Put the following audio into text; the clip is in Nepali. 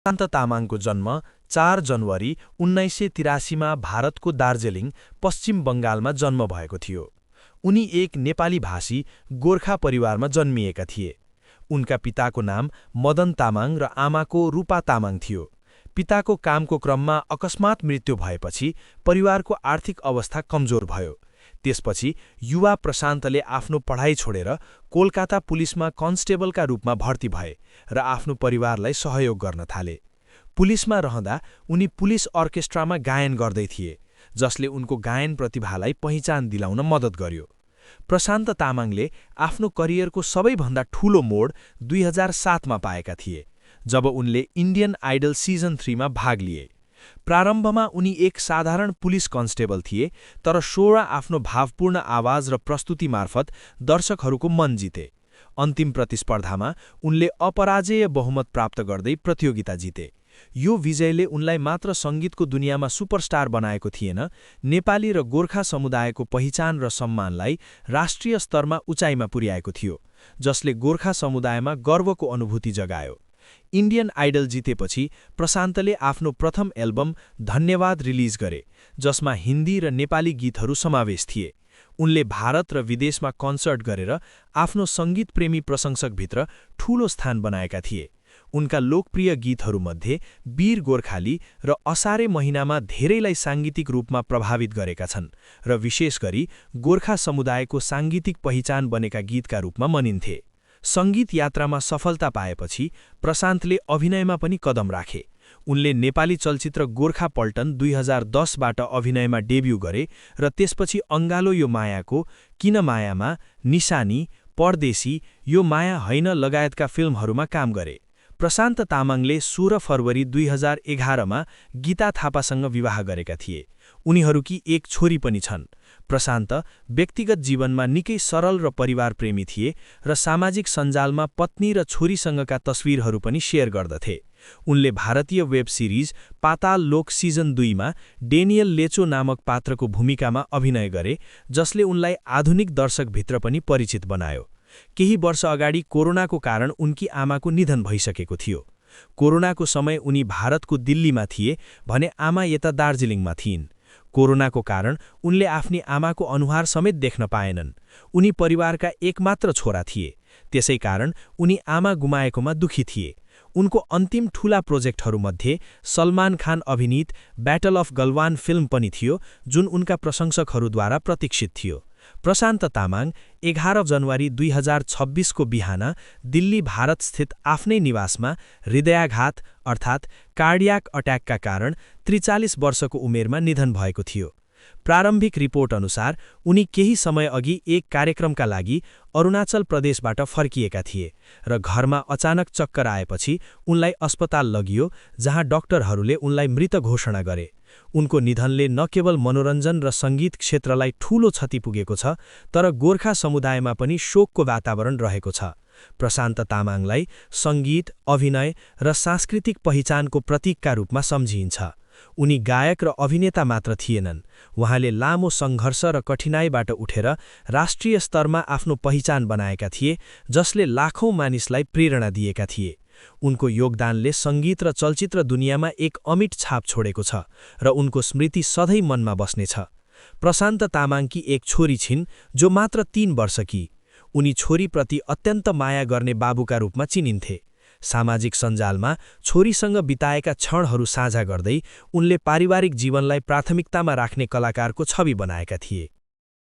प्रशान्त तामाङको जन्म 4 जनवरी 1983मा भारतको दार्जिलिङ, पश्चिम बङ्गालमा जन्म भएको थियो। उनी एक नेपाली भाषी गोर्खा परिवारमा जन्मिएका थिए। उनका पिताको नाम मदन तामाङ र आमाको रूपा तामाङ थियो। पिताको कामको क्रममा अकस्मात मृत्यु भएपछि परिवारको आर्थिक अवस्था कमजोर भयो। त्यसपछि युवा प्रशान्तले आफ्नो पढाइ छोडेर कोलकाता पुलिसमा कन्स्टेबलका रूपमा भर्ती भए र आफ्नो परिवारलाई सहयोग गर्न थाले। पुलिसमा रहँदा उनी पुलिस अर्केस्ट्रामा गायन गर्दै थिए, जसले उनको गायन प्रतिभालाई पहिचान दिलाउन मद्दत गर्यो। प्रशान्त तामाङले आफ्नो करियरको सबैभन्दा ठूलो मोड 2007मा पाएका थिए, जब उनले इन्डियन आइडल सिजन 3 मा भाग लिए। प्रारम्भमा उनी एक साधारण पुलिस कन्स्टेबल थिए, तर शोमा आफ्नो भावपूर्ण आवाज र प्रस्तुति मार्फत दर्शकहरूको मन जिते। अन्तिम प्रतिस्पर्धामा उनले अपराजेय बहुमत प्राप्त गर्दै प्रतियोगिता जिते। यो विजयले उनलाई मात्र सङ्गीतको दुनियाँमा सुपरस्टार बनाएको थिएन, नेपाली र गोर्खा समुदायको पहिचान र सम्मानलाई राष्ट्रिय स्तरमा उचाइमा पुर्याएको थियो, जसले गोर्खा समुदायमा गर्वको अनुभूति जगायो। इन्डियन आइडल जितेपछि प्रशान्तले आफ्नो प्रथम एल्बम धन्यवाद रिलिज गरे, जसमा हिन्दी र नेपाली गीतहरू समावेश थिए। उनले भारत र विदेशमा कन्सर्ट गरेर आफ्नो सङ्गीतप्रेमी प्रशंसकभित्र ठूलो स्थान बनाएका थिए। उनका लोकप्रिय गीतहरूमध्ये वीर गोर्खाली र असारे महिनामा धेरैलाई साङ्गीतिक रूपमा प्रभावित गरेका छन् र विशेष गरी गोर्खा समुदायको साङ्गीतिक पहिचान बनेका गीतका रूपमा मनिन्थे। सङ्गीत यात्रामा सफलता पाएपछि प्रशान्तले अभिनयमा पनि कदम राखे। उनले नेपाली चलचित्र गोर्खा पल्टन 2010बाट अभिनयमा डेब्यू गरे र त्यसपछि अंगालो यो मायाको, किन मायामा, निशानी, परदेशी, यो माया होइन लगायतका फिल्महरूमा काम गरे। प्रशान्त तामाङले 16 फरवरी 2011मा गीता थापासँग विवाह गरेका थिए। उनीहरूकी एक छोरी पनि छन्। प्रशान्त व्यक्तिगत जीवनमा निकै सरल र परिवार प्रेमी थिए र सामाजिक सञ्जालमा पत्नी र छोरीसँगका तस्विरहरू पनि शेयर गर्दथे। उनले भारतीय वेब सिरिज पाताल लोक सिजन 2 मा डेनियल लेचो नामक पात्रको भूमिकामा अभिनय गरे, जसले उनलाई आधुनिक दर्शकभित्र पनि परिचित बनायो। केही वर्ष अगाडि कोरोनाको कारण उनकी आमाको निधन भइसकेको थियो। कोरोनाको समय उनी भारतको दिल्लीमा थिए भने आमा यता दार्जिलिङमा थिइन्। कोरोनाको कारण उनले आफ्नी आमाको अनुहार समेत देख्न पाएनन्। उनी परिवारका एकमात्र छोरा थिए, त्यसैकारण उनी आमा गुमाएकोमा दुखी थिए। उनको अन्तिम ठूला प्रोजेक्टहरूमध्ये सलमान खान अभिनीत ब्याटल अफ गलवान फिल्म पनि थियो, जुन उनका प्रशंसकहरूद्वारा प्रतीक्षित थियो। प्रशान्त तामाङ 11 जनवरी 2026 को बिहान दिल्ली भारतस्थित आफ्नै निवासमा हृदयाघात अर्थात् कार्डियाक अट्याकका कारण 43 वर्षको उमेरमा निधन भएको थियो। प्रारम्भिक रिपोर्ट अनुसार उनी केही समय अघि एक कार्यक्रमका लागि अरुणाचल प्रदेशबाट फर्किएका थिए र घरमा अचानक चक्कर आएपछि उनलाई अस्पताल लगियो, जहाँ डाक्टरहरूले उनलाई मृत घोषणा गरे। उनको निधनले न केवल मनोरञ्जन र सङ्गीत क्षेत्रलाई ठूलो क्षति पुगेको छ, तर गोर्खा समुदायमा पनि शोकको वातावरण रहेको छ। प्रशान्त तामाङलाई सङ्गीत, अभिनय र सांस्कृतिक पहिचानको प्रतीकका रूपमा सम्झिइन्छ। उनी गायक र अभिनेता मात्र थिएनन्, उहाँले लामो सङ्घर्ष र कठिनाइबाट उठेर राष्ट्रिय स्तरमा आफ्नो पहिचान बनाएका थिए, जसले लाखौं मानिसलाई प्रेरणा दिएका थिए। उनको योगदानले सङ्गीत र चलचित्र दुनियाँमा एक अमिट छाप छोडेको छ र उनको स्मृति सधैँ मनमा बस्नेछ। प्रशान्त तामाङकी एक छोरी छिन् जो मात्र 3 वर्षकी। उनी छोरीप्रति अत्यन्त माया गर्ने बाबुका रूपमा चिनिन्थे। सामाजिक सञ्जालमा छोरीसँग बिताएका क्षणहरू साझा गर्दै उनले पारिवारिक जीवनलाई प्राथमिकतामा राख्ने कलाकारको छवि बनाएका थिए।